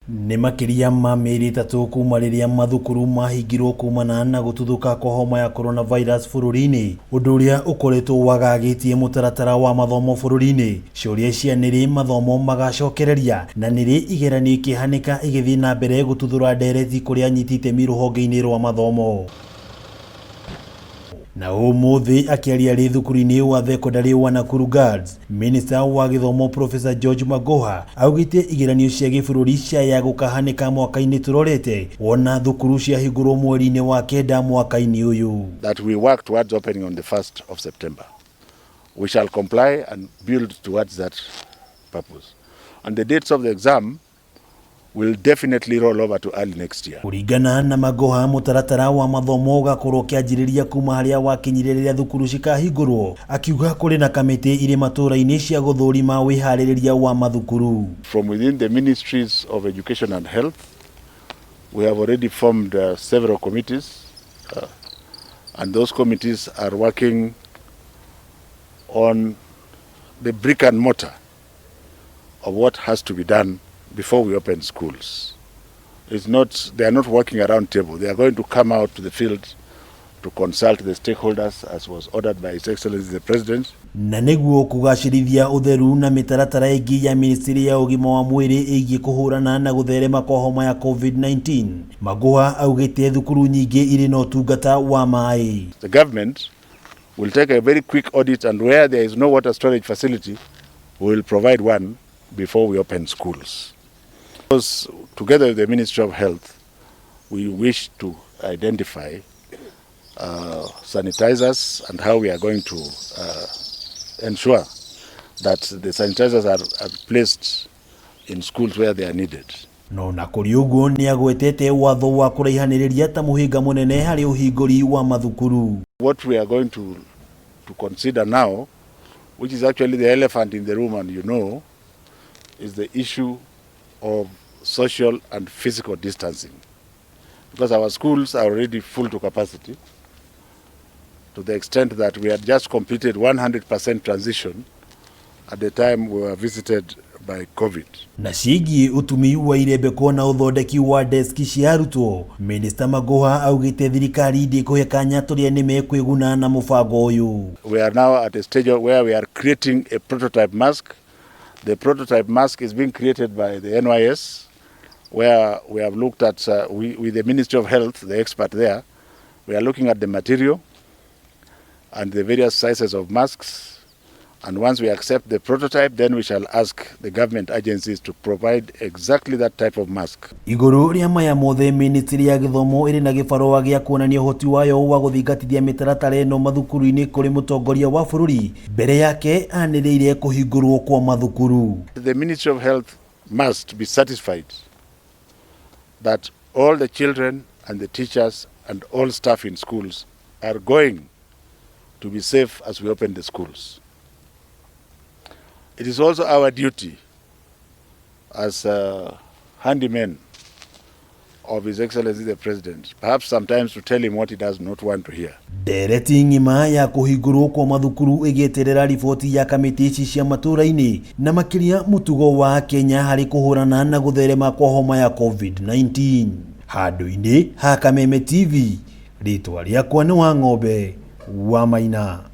Nĩ makĩria ma mĩeri 3 kuma rĩrĩa mathukuru mahingirwo kumana na gũtuthũka kwa homa ya coronavirus bũrũri-inĩ, ũndũ ũrĩa ũkoretwo wagagĩtie mũtaratara wa mathomo bũrũri-inĩ. Ciũria cia nĩrĩ mathomo magacokereria na nĩrĩ igeranio ikĩhanĩka igĩthiĩ na mbere gũtuthũra ndereti kũrĩ anyiti itemi rũhonge-inĩ rwa mathomo. Na ũmũthĩ akĩaria arĩ thukuru-inĩ wa thekondarĩ wa Nakuru Girls, Minista wa gĩthomo Professor George Magoha augĩte igeranio cia gĩbũrũri ciaya gũkahanĩka mwaka-inĩ tũrorete wona thukuru ciahingũrwo mweri-inĩ wa 9 mwaka-inĩ ũyũ. That we work towards opening on the 1st of September. We shall comply and build towards that purpose. And the dates of the exam will definitely roll over to early next year. Kũringana na Magoha, mũtaratara wa mathomo ũgakorwo ũkĩanjĩrĩria kuma harĩa wakinyire rĩrĩa thukuru cikahingũrwo, akiuga kũrĩ na kamĩtĩ irĩ matũũra-inĩ cia gũthũrima wĩharĩrĩria wa mathukuru. From within the ministries of education and health, we have already formed several committees, and those committees are working on the brick and mortar of what has to be done before we open schools. It's not, they are not working around table. They are going to come out to the field to consult the stakeholders as was ordered by His Excellency the President. Na nĩguo kũgacĩrithia ũtheru na mĩtaratara ĩngĩ ya ministry ya ũgima wa mwĩrĩ ĩgiĩ kũhũrana na gũtherema kwa homa ya COVID-19, Magoha augĩte thukuru nyingĩ irĩ na ũtungata wa maĩ. The government will take a very quick audit, and where there is no water storage facility, we will provide one before we open schools. Because together with the Ministry of Health, we wish to identify sanitizers and how we are going to ensure that the sanitizers are placed in schools where they are needed. No na kũrĩ ũguo nĩ agwetete watho wa kũraihanĩrĩria ta mũhĩnga mũnene harĩ ũhingũri wa mathukuru. What we are going to consider now, which is actually the elephant in the room, and you know, is the issue of social and physical distancing. Because our schools are already full to capacity, to the extent that we had just completed 100% transition at the time we were visited by COVID. Na ciĩgiĩ ũtumi wa irembeko na ũthondeki wa deski cia arutwo, Minista Magoha augĩte thirikari ndĩkũhe kanya tũrĩa nĩmekwĩguna na mũbango ũyũ. We are now at a stage where we are creating a prototype mask. The prototype mask is being created by the NYS, where we have looked at, with the Ministry of Health, the expert there, we are looking at the material and the various sizes of masks. And once we accept the prototype, then we shall ask the government agencies to provide exactly that type of mask. Igũrũ rĩa maya mothe, ministry ya gĩthomo ĩrĩ na gĩbarũa gĩa kuonania ũhoti wayo wa gũthingatithia mĩtaratara ĩno mathukuru-inĩ kũrĩ mũtongoria wa bũrũri mbere yake anĩrĩire kũhingũrwo kwa mathukuru. The Ministry of Health must be satisfied that all the children and the teachers and all staff in schools are going to be safe as we open the schools. It is also our duty as handymen of His Excellency the President, perhaps sometimes to tell him what he does not want to hear. Ndereti ng'ima ya kũhingũrwo kwa mathukuru ĩgĩeterera riboti ya kamĩtĩ ici cia matũũra-inĩ na makĩria mũtugo wa Kenya harĩ kũhũrana na gũtherema kwa homa ya COVID-19. Handũ-inĩ ha Kameme TV, rĩtwa rĩakwa nĩ Wang'ombe wa Maina.